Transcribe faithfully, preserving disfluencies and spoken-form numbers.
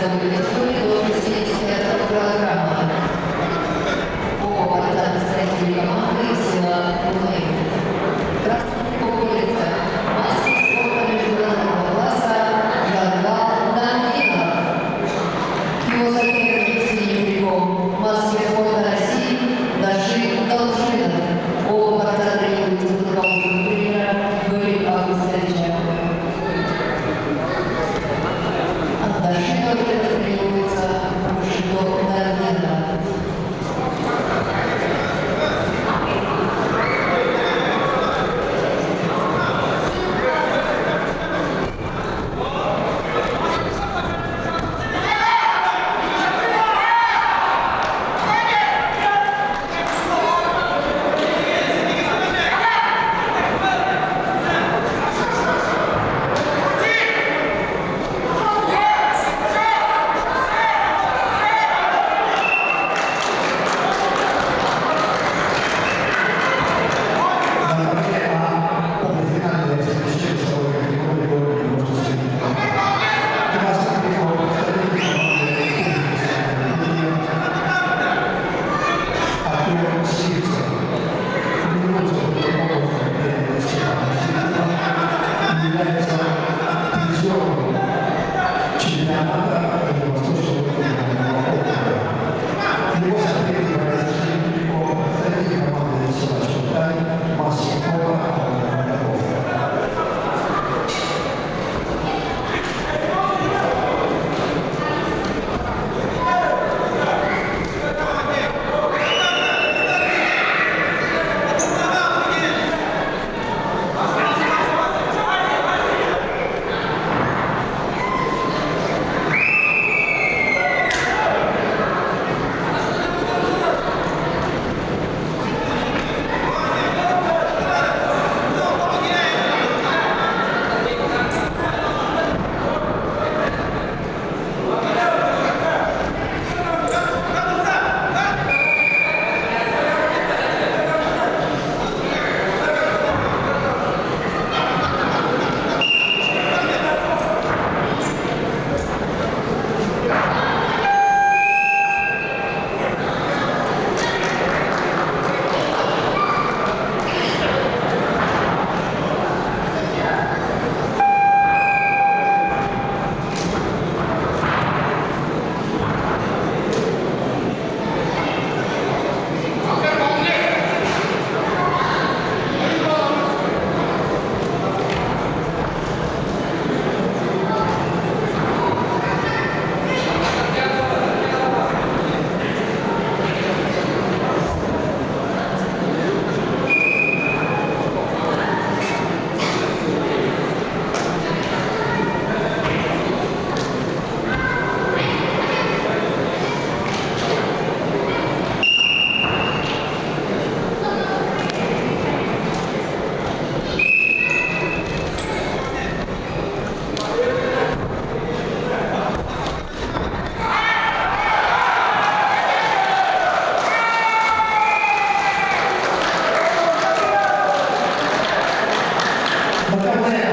История до шестидесятого килограмма. Оба борца представителей команды из села Кунай. Красный пояс. Мастер спорта международного класса Джангал Дамбинов. Его соперник в синем кругу. Мастер спорта России Даши Долшинов. Оба борца тренируются под руководством тренера Гарри Августовича. От Даши Долшинова тренируется Рашидо Дамбинов. Артём Сивцев. Является призёром чемпионата Дальневосточного федерального округа. Его соперник по весу по представителю команды села Чуртай Масюкова Алла Петровна. Направляем